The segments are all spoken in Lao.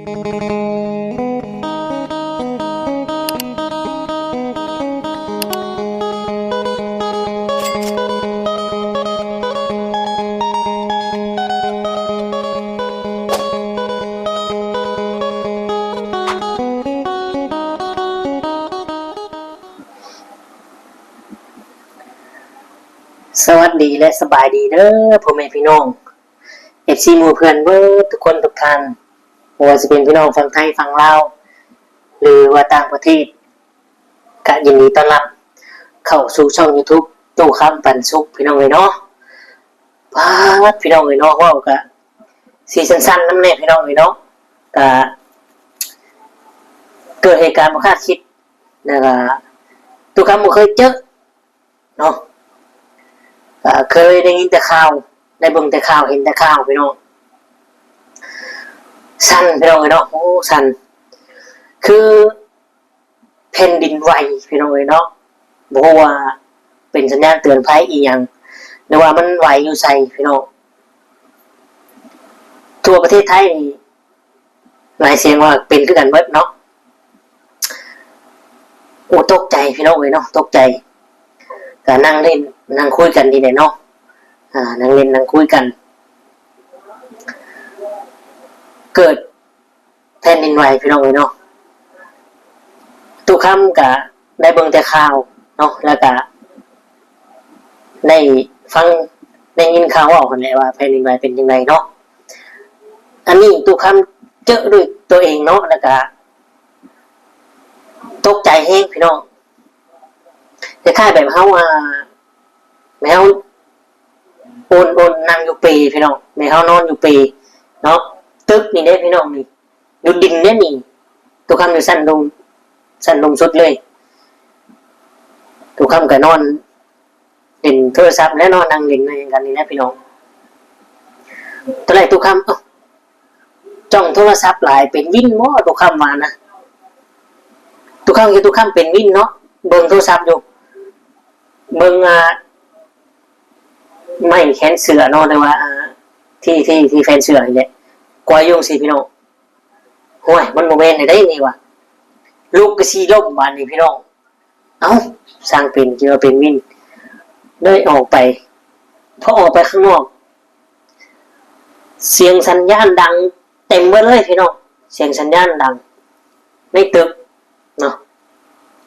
ສະຫວັດດີ ແລະ ສະບາຍດີເດີ ພໍ່ແມ່ພີ່ນ້ອງ ເອັຟຊີ ໝູ່ເພື່ອນເບິດທຸກຄົນທຸກທ່ານ, ບໍ່ວ່າຊິເປັນພີ່ນ້ອງຝັ່ງໄທ, ຝັ່ງລາວ ຫຼືວ່າຕ່າງປະເທດ, ກະຍິນດີຕ້ອນຮັບເຂົ້າສູ່ຊ່ອງຢູທູບ ຕູ້ຄຳປັນສຸກ ພີ່ນ້ອງເອີຍເນາະ. ປາດ ພີ່ນ້ອງເອີຍເນາະ, ເວົ້າກະຊິສັ້ນໆນຳແດ່ ພີ່ນ້ອງເອີຍເນາະ. ກະເກີດເຫດການບໍ່ຄາດຄິດ ແລ້ວກະຕູ້ຄຳບໍ່ເຄີຍເຈີເນາະ, ກະເຄີຍໄດ້ຍິນແຕ່ຂ່າວ, ໄດ້ເບິ່ງແຕ່ຂ່າວ, ເຫັນແຕ່ຂ່າວ ພີ່ນ້ອງ. ສັ່ນ ພີ່ນ້ອງເອີຍເນາະ, ໂອ້ ສັ່ນ ຄື ແຜ່ນດິນໄຫວ ພີ່ນ້ອງເອີຍເນາະ. ບໍ່ຮູ້ວ່າເປັນສັນຍານເຕືອນໄພອີ່ຫຍັງ ຫຼືວ່າມັນໄຫວຢູ່ໃສ ພີ່ນ້ອງ. ທົ່ວປະເທດໄທນີ້ ຫຼາຍສຽງວ່າເປັນຄືກັນເບິດເນາະ. ໂອ້ ຕົກໃຈ ພີ່ນ້ອງເອີຍເນາະ, ຕົກໃຈ. ກະນັ່ງຫຼິ້ນນັ່ງຄຸຍກັນນີ້ແຫຼະເນາະ, ອ່າ ນັ່ງຫຼິ້ນນັ່ງຄຸຍກັນ ເກີດ ແຜ່ນດິນໄຫວ ພີ່ນ້ອງເອີຍເນາະ. ຕູ້ຄຳກະໄດ້ເບິ່ງແຕ່ຂ່າວເນາະ, ແລ້ວກະໄດ້ຟັງ ໄດ້ຍິນຂ່າວເວົ້າຫັ້ນແຫຼະວ່າແຜ່ນດິນໄຫວເປັນຈັ່ງໃດເນາະ. ອັນນີ້ຕູ້ຄຳເຈີດ້ວຍຕົວເອງເນາະ, ແລ້ວກະຕົກໃຈແຮງ ພີ່ນ້ອງ. ຄ້າຍໆແບບເຮົາ ອ່າ ແມ່ເຮົາໂອນ ໂອນ ນັ່ງຢູ່ເປ ພີ່ນ້ອງ, ແມ່ເຮົານອນຢູ່ເປເນາະ. ຕຶກນີ້ເດ້ ພີ່ນ້ອງ, ນີ້ ຢູ່ດິນເດ້ນີ້. ຕູ້ຄຳຢູ່ຊັ້ນລຸ່ມ ຊັ້ນລຸ່ມສຸດເລີຍ. ຕູ້ຄຳກະນອນຫຼິ້ນໂທລະສັບແຫຼະເນາະ, ນັ່ງຫຼິ້ນກັນນີ້ແຫຼະ ພີ່ນ້ອງ. ຕອນແລກຕູ້ຄຳ ເອົ້າ ຈ້ອງໂທລະສັບຫຼາຍ ເປັນວິນບໍ່? ຕູ້ຄຳວ່ານະ. ຕູ້ຄຳຄິດວ່າຕູ້ຄຳເປັນວິນເນາະ, ເບິ່ງໂທລະສັບຢູ່ ເບິ່ງ ອ່າ ໄມ້ແຂນເສື້ອເນາະ, ຫຼືວ່າ ອ່າ ທີ່ ທີ່ ທີ່ແຂນເສື້ອນີ້ແຫຼະ, ກວາຍຢູ່ຈັ່ງຊີ້ ພີ່ນ້ອງ. ໂອ້ຍ ມັນບໍ່ແມ່ນແນວໃດນີ້ຫວາ, ລຸກກະຊິລົ້ມບາດນີ້ ພີ່ນ້ອງ. ເອົ້າ ຊ່າງເປັນ ຄິດວ່າເປັນວິນ ເລີຍອອກໄປ. ພໍອອກໄປຂ້າງນອກ ສຽງສັນຍານດັງເຕັມເບິດເລີຍ ພີ່ນ້ອງ, ສຽງສັນຍານດັງໃນຕຶກເນາະ.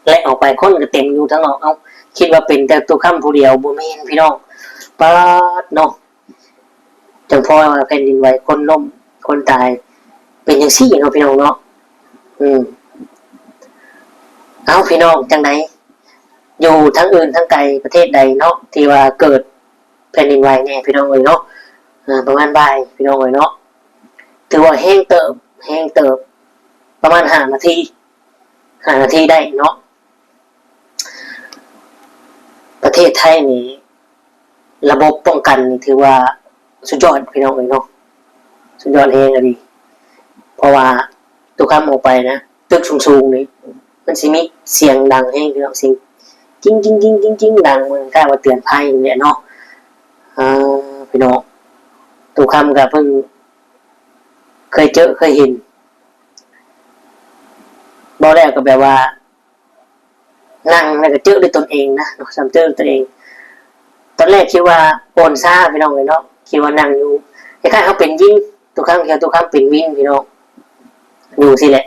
ແລະອອກໄປຄົນກະເຕັມຢູ່ທາງນອກ. ເອົ້າ ຄິດວ່າເປັນແຕ່ຕູ້ຄຳຜູ້ດຽວ, ບໍ່ແມ່ນ ພີ່ນ້ອງ. ປາດເນາະ, ຈັ່ງພໍວ່າແຜ່ນດິນໄຫວ ຄົນລົ້ມ ຄົນຕາຍ ເປັນຈັ່ງຊີ້ເນາະ ພີ່ນ້ອງເນາະ. ອືມ ເອົ້າ ພີ່ນ້ອງ ຈັ່ງໃດ ຢູ່ທາງອື່ນທາງໄກ ປະເທດໃດເນາະ ທີ່ວ່າເກີດແຜ່ນດິນໄຫວແດ່ ພີ່ນ້ອງເອີຍເນາະ. ເອີ ປະມານບ່າຍ ພີ່ນ້ອງເອີຍເນາະ, ຖືວ່າແຮງເຕີບ ແຮງເຕີບ ປະມານຫ້ານາທີ ຫ້ານາທີໄດ້ເນາະ. ປະເທດໄທນີ້ ລະບົບປ້ອງກັນນີ້ຖືວ່າສຸດຍອດ ພີ່ນ້ອງເອີຍເນາະ, ສຸດຍອດແຮງອີ່ຫຼີ. ເພາະວ່າຕູ້ຄຳອອກໄປນະ ຕຶກສູງໆນີ້ ມັນຊິມີສຽງດັງແຮງ ພີ່ນ້ອງ, ສຽງກິ້ງໆໆໆ ດັງ ເໝືອນຄ້າຍວ່າເຕືອນໄພນີ້ແຫຼະເນາະ. ເອີ ພີ່ນ້ອງ, ຕູ້ຄຳກະເພິ່ງເຄີຍເຈີເຄີຍເຫັນ, ເວົ້າແລ້ວກະແບບວ່າ ນັ່ງແລ້ວກະເຈີດ້ວຍຕົນເອງນະເນາະ, ຊ່ຳເຈີດ້ວຍຕົນເອງ. ຕອນແລກຄິດວ່າໂອນຊາ ພີ່ນ້ອງເອີຍເນາະ, ຄິດວ່ານັ່ງຢູ່ ຄ້າຍໆເຮົາເປັນວິນ, ຕູ້ຄຳ ຄິດວ່າຕູ້ຄຳເປັນວິນ ພີ່ນ້ອງ, ຢູ່ຊີ້ແຫຼະ.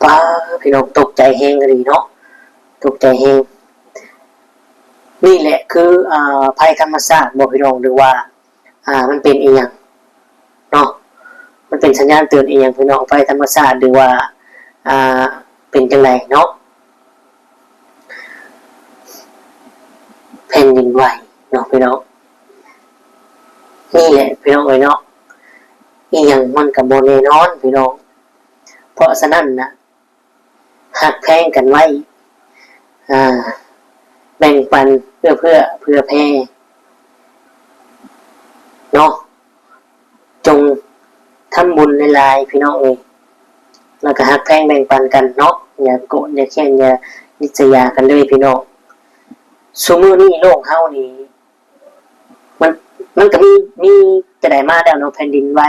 ປ້າ ພີ່ນ້ອງ, ຕົກໃຈແຮງອີ່ຫຼີເນາະ, ຕົກໃຈແຮງ. ນີ້ແຫຼະຄື ອ່າ ໄພທຳມະຊາດບໍ ພີ່ນ້ອງ, ຫຼືວ່າ ອ່າ ມັນເປັນອີ່ຫຍັງເນາະ, ມັນເປັນສັນຍານເຕືອນອີ່ຫຍັງ ພີ່ນ້ອງ, ໄພທຳມະຊາດ ຫຼືວ່າ ອ່າ ເປັນຈັ່ງໃດເນາະ. ແຜ່ນດິນໄຫວເນາະ ພີ່ນ້ອງ. ນີ້ແຫຼະ ພີ່ນ້ອງເອີຍເນາະ, ອີ່ຫຍັງມັນກະບໍ່ແນ່ນອນ ພີ່ນ້ອງ. ເພາະສະນັ້ນນະ ຮັກແພງກັນໄວ້ ອ່າ ແບ່ງປັນ ເອື້ອເຟື້ອເຜື່ອແຜ່ເນາະ. ຈົ່ງທຳບຸນຫຼາຍໆ ພີ່ນ້ອງເອີຍ, ແລ້ວກະຮັກແພງແບ່ງປັນກັນເນາະ, ຢ່າໂກດ ຢ່າແຄ້ນ ຢ່າລິດສະຢາກັນເລີຍ ພີ່ນ້ອງ. ຊຸມື້ນີ້ໂລກເຮົານີ້ ມັນ ມັນກະມີ ມີແຕ່ໃດມາແລ້ວເນາະ, ແຜ່ນດິນໄຫວ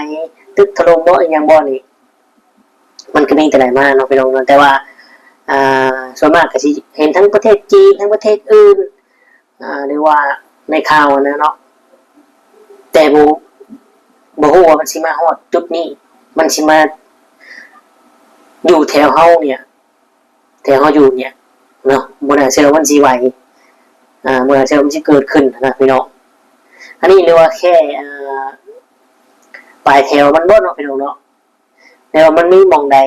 ຕຶກຖະຫຼົ່ມບໍ່ ອີ່ຫຍັງບໍ່ນີ້ ມັນກໍມີແຕ່ໃດມາເນາະ ພີ່ນ້ອງເນາະ. ແຕ່ວ່າ ອ່າ ສ່ວນມາກກໍຊິເຫັນທັງປະເທດຈີນ ທັງປະເທດອື່ນ ອ່າ ຫຼືວ່າໃນຂ່າວຫັ້ນນະເນາະ ແຕ່ບໍ່ ບໍ່ຮູ້ວ່າມັນຊິມາຮອດຈຸດນີ້ ມັນຊິມາຢູ່ແຖວເຮົານີ້ ແຖວເຮົາຢູ່ນີ້ເນາະ ບໍ່ໜ້າເຊື່ອວ່າມັນຊິໄຫວ ອ່າ ບໍ່ໜ້າເຊື່ອວ່າມັນຊິເກີດຂຶ້ນນະ ພີ່ນ້ອງ. ອັນນີ້ເອີ້ນວ່າແຄ່ ອ່າ ປາຍແຖວມັນບໍ່ເນາະ ພີ່ນ້ອງເນາະ. ແຕ່ວ່າມັນມີໝ່ອງໃດ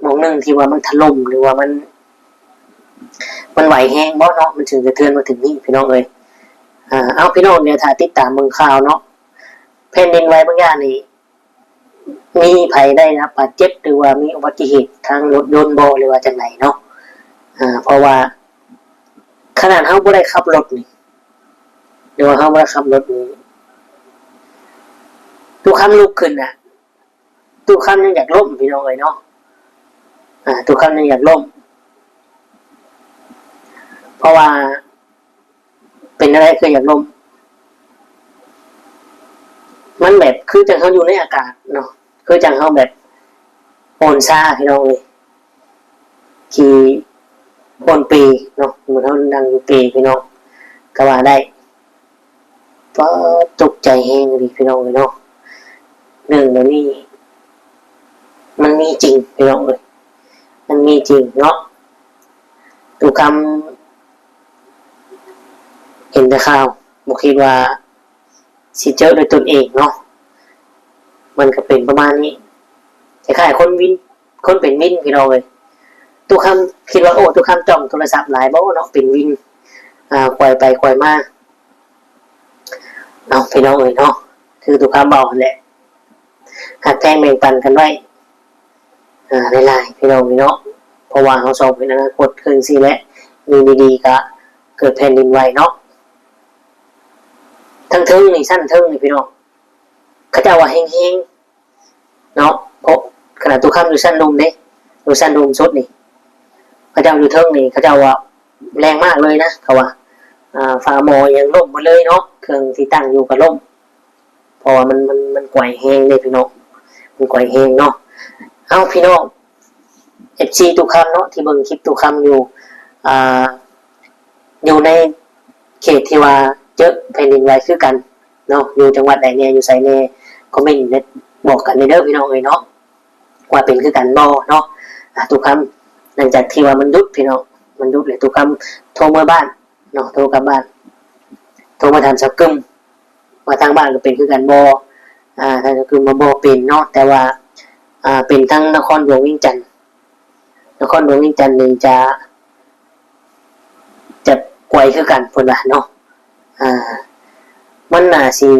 ໝ່ອງໜຶ່ງທີ່ວ່າມັນຖະຫຼົ່ມ ຫຼືວ່າມັນ ມັນໄຫວແຮງບໍ່ເນາະ ມັນເຖິງສະເທືອນມາເຖິງນີ້ ພີ່ນ້ອງເອີຍ. ອ່າ ເອົາ ພີ່ນ້ອງ ດຽວຖ້າຕິດຕາມເບິ່ງຂ່າວເນາະ ແຜ່ນດິນໄຫວບາງຢ່າງນີ້ ມີໃຜໄດ້ຮັບບາດເຈັບ ຫຼືວ່າມີອຸບັດຕິເຫດທາງລົດຍົນບໍ່ ຫຼືວ່າຈັ່ງໃດເນາະ. ອ່າ ເພາະວ່າຂະໜາດເຮົາບໍ່ໄດ້ຂັບລົດນີ້ ຫຼືວ່າເຮົາບໍ່ໄດ້ຂັບລົດນີ້ ທຸກຄຳລຸກຂຶ້ນນະ ຕຸຄຳຍັງຢາກລົ້ມ ພີ່ນ້ອງເອີຍເນາະ. ອ່າ ຕຸຄຳຍັງຢາກລົ້ມ ເພາະວ່າເປັນແນວໃດຄືຢາກລົ້ມ ມັນແບບຄືຈັ່ງເຮົາຢູ່ໃນອາກາດເນາະ ຄືຈັ່ງເຮົາແບບອ່ອນຊາ ພີ່ນ້ອງເອີຍ. ຂີ່ບ່ອນເປເນາະ ເໝືອນເຮົານັ່ງຢູ່ເປ ພີ່ນ້ອງ ກໍວ່າໄດ້. ປາດ ຕົກໃຈແຮງອີ່ຫຼີ ພີ່ນ້ອງເອີຍເນາະ. ເລື່ອງແບບນີ້ມັນມີຈິງ ພີ່ນ້ອງເອີຍ ມັນມີຈິງເນາະ. ຕຸຄຳເຫັນແຕ່ຂ່າວ ບໍ່ຄິດວ່າຊິເຈີດ້ວຍຕົນເອງເນາະ. ມັນກໍເປັນປະມານນີ້ ຄ້າຍໆຄົນວິນ ຄົນເປັນວິນ ພີ່ນ້ອງເອີຍ. ຕຸຄຳຄິດວ່າ ໂອ້ ຕຸຄຳຈ້ອງໂທລະສັບຫຼາຍບໍ່ເນາະ ເປັນວິນ ອ່າ ກວາຍໄປກວາຍມາ. ເອົາ ພີ່ນ້ອງເອີຍເນາະ ຄືຕຸຄຳເວົ້າຫັ້ນແຫຼະ ຮັກແພງແບ່ງປັນກັນໄວ້ ອ່າ ຫຼາຍໆ ພີ່ນ້ອງເອີຍເນາະ. ເພາະວ່າເຮົາຊອກເຫັນອະນາຄົດຄືຈັ່ງຊີ້ແຫຼະ ຢູ່ດີໆກໍເກີດແຜ່ນດິນໄຫວເນາະ. ເທິງໆນີ້ ຊັ້ນເທິງນີ້ ພີ່ນ້ອງ ເຂົາເຈົ້າວ່າແຮງໆ ເນາະ. ເພາະຂະໜາດຕຸຄຳຢູ່ຊັ້ນລຸ່ມເດ້ ຢູ່ຊັ້ນລຸ່ມສຸດນີ້ ເຂົາເຈົ້າຢູ່ເທິງນີ້ ເຂົາເຈົ້າວ່າແຮງມາກເລີຍນະ ເຂົາວ່າ ອ່າ ຝາໝໍ້ຫຍັງລົ້ມໝົດເລີຍເນາະ ເຄື່ອງທີ່ຕັ້ງຢູ່ກໍລົ້ມ ເພາະວ່າມັນ ມັນ ມັນກວາຍແຮງເດ້ ພີ່ນ້ອງ ມັນກວາຍແຮງເນາະ. ເອົ້າ ພີ່ນ້ອງ ເອັຟຊີ ຕຸຄຳເນາະ ທີ່ເບິ່ງຄລິບຕຸຄຳຢູ່ ອ່າ ຢູ່ໃນເຂດທີ່ວ່າເຈີແຜ່ນດິນໄຫວຄືກັນເນາະ ຢູ່ຈັງຫວັດໃດແດ່ ຢູ່ໃສແດ່ ຄອມເມັນບອກກັນແດ່ເດີ ພີ່ນ້ອງເອີຍເນາະ ວ່າເປັນຄືກັນບໍ່ເນາະ. ອ່າ ຕຸຄຳ ຫຼັງຈາກທີ່ວ່າມັນຢຸດ ພີ່ນ້ອງ ມັນຢຸດແລ້ວ ຕຸຄຳໂທເມືອບ້ານເນາະ ໂທກັບບ້ານ ໂທມາຖາມສາວກຶມ ວ່າທາງບ້ານກໍເປັນຄືກັນບໍ່. ອ່າ ທາງສາວກຶມວ່າບໍ່ເປັນເນາະ ແຕ່ວ່າ ອ່າ ເປັນທາງນະຄອນຫຼວງວຽງຈັນ ນະຄອນຫຼວງວຽງຈັນນີ້ຈະ ຈະກວາຍຄືກັນ ເພິ່ນວ່າເນາະ. ອ່າ ມັນໜ້າຊິ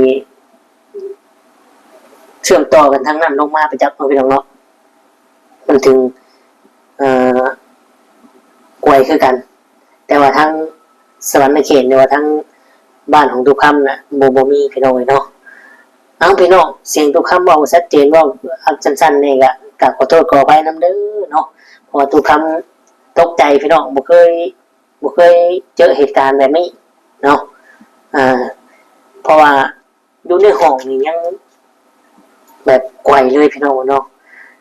ເຊື່ອມຕໍ່ກັນທາງນັ້ນລົງມາໄປຈັກເນາະ ພີ່ນ້ອງເນາະ ມັນເຖິງ ເອີ ກວາຍຄືກັນ. ແຕ່ວ່າທາງສະຫວັນນະເຂດ ຫຼືວ່າທາງບ້ານຂອງຕຸຄຳນະ ບໍ່ ບໍ່ມີ ພີ່ນ້ອງເອີຍເນາະ. ເອົ້າ ພີ່ນ້ອງ ສຽງຕຸຄຳເວົ້າຊັດເຈນ ເວົ້າອັກສັ້ນໆນີ້ ກະ ກະຂໍໂທດຂໍອະໄພນຳເດີເນາະ ເພາະວ່າຕຸຄຳຕົກໃຈ ພີ່ນ້ອງ ບໍ່ເຄີຍ ບໍ່ເຄີຍເຈີເຫດການແບບນີ້ເນາະ. ອ່າ ເພາະວ່າຢູ່ໃນຫ້ອງນີ້ຍັງແບບກວາຍເລີຍ ພີ່ນ້ອງເນາະ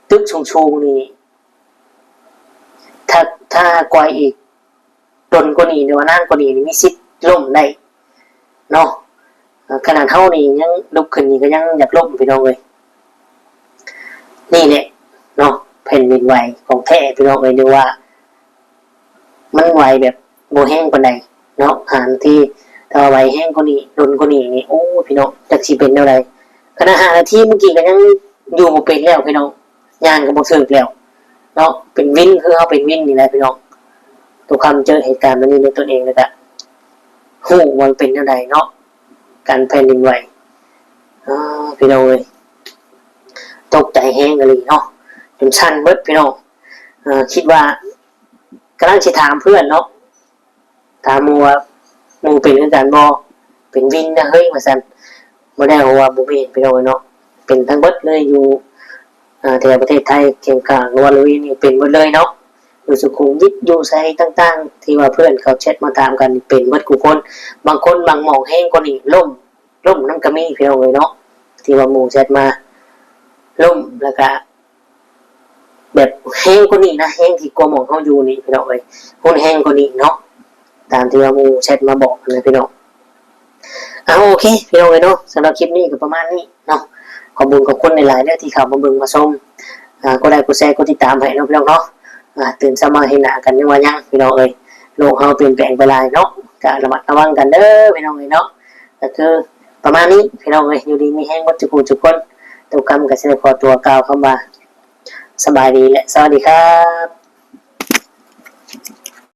ຕຶກສູງໆນີ້ ຖ້າ ຖ້າກວາຍອີກດົນກວ່ານີ້ ຫຼືວ່ານານກວ່ານີ້ນີ້ ມີສິດລົ້ມໄດ້ເນາະ. ຂະໜາດເຮົານີ້ຍັງລຸກຂຶ້ນນີ້ກໍຍັງຢາກລົ້ມ ພີ່ນ້ອງເອີຍ. ນີ້ແຫຼະເນາະ ແຜ່ນດິນໄຫວຂອງແທ້ ພີ່ນ້ອງເອີຍ ຫຼືວ່າມັນໄຫວແບບບໍ່ແຮງປານໃດເນາະ ຫ້ານາທີ. ຖ້າວ່າໄຫວແຮງກວ່ານີ້ ດົນກວ່ານີ້ນີ້ ໂອ້ຍ ພີ່ນ້ອງ ຈັກຊິເປັນແນວໃດ. ຂະໜາດຫ້ານາທີມື້ກີ້ກໍຍັງຢູ່ບໍ່ເປັນແລ້ວ ພີ່ນ້ອງ ຍ່າງກໍບໍ່ຖືກແລ້ວເນາະ. ເປັນວິນ ຄືເຮົາເປັນວິນນີ້ແຫຼະ ພີ່ນ້ອງ. ທຸກຄຳເຈີເຫດການແບບນີ້ດ້ວຍຕົນເອງ ແລ້ວກະຮູ້ວ່າມັນເປັນແນວໃດເນາະ ການແຜ່ນດິນໄຫວ. ອາ ພີ່ນ້ອງເອີຍ ຕົກໃຈແຮງອີ່ຫຼີເນາະ ຈົນສັ່ນເບິດ ພີ່ນ້ອງ. ເອີ ຄິດວ່າ ກຳລັງຊິຖາມເພື່ອນເນາະ ຖາມໝູ່ວ່າ ໝູ່ເປັນຄືກັນບໍ່? ເປັນວິນນະເຮີ້ຍ ວ່າຊັ້ນ. ບໍ່ແນ່ ເພາະວ່າບໍ່ແມ່ນ ພີ່ນ້ອງເອີຍເນາະ ເປັນທັງເບິດເລີຍ ຢູ່ ອາ ແຖວປະເທດໄທ ຂຽງຂ້າງ ຫຼືວ່າ ບໍລິເວນນີ້ ເປັນເບິດເລີຍເນາະ. ຢູ່ສຸຂຸມວິດ ຢູ່ໃສຕ່າງໆ ທີ່ວ່າເພື່ອນເຂົາແຊັດມາຖາມກັນ ເປັນເບິດທຸກຄົນ. ບາງຄົນບາງໝ່ອງແຮງກວ່ານີ້ ລົ້ມ ລົ້ມນຳກໍມີ ພີ່ນ້ອງເອີຍເນາະ ທີ່ວ່າໝູ່ແຊັດມາ. ລົ້ມ ແລ້ວກະແບບແຮງກວ່ານີ້ນະ ແຮງທີ່ກວ່າໝ່ອງເຮົາຢູ່ນີ້ພີ່ນ້ອງເອີຍ ຮຸນແຮງກວ່ານີ້ເນາະ ຕາມທີ່ວ່າໝູ່ແຊັດມາບອກນະພີ່ນ້ອງ. ເອົາ ໂອເຄພີ່ນ້ອງເອີຍເນາະ ສຳລັບຄລິບນີ້ກໍປະມານນີ້ເນາະ. ຂອບບຸນຂອບຄຸນຫຼາຍໆເດີທີ່ເຂົ້າມາເບິ່ງມາຊົມ ອ່າ ກົດໄລກົດແຊກົດຕິດຕາມໃຫ້ເນາະພີ່ນ້ອງເນາະ. ອ່າ ຕື່ນເຊົ້າມາເຫັນໜ້າກັນຍັງວ່າຍັງພີ່ນ້ອງເອີຍ ໂລກເຮົາປ່ຽນແປງໄປຫຼາຍເນາະ ກະລະມັດລະວັງກັນເດີພີ່ນ້ອງເອີຍເນາະ. ກໍຄືປະມານນີ້ພີ່ນ້ອງເອີຍ ຢູ່ດີມີແຮງໝົດທຸກຜູ້ທຸກຄົນ. ຕຸກຄຳກໍຊິໄດ້ຂໍຕົວກ່າວຄຳວ່າ ສະບາຍດີ ແລະ ສະຫວັດດີຄັບ.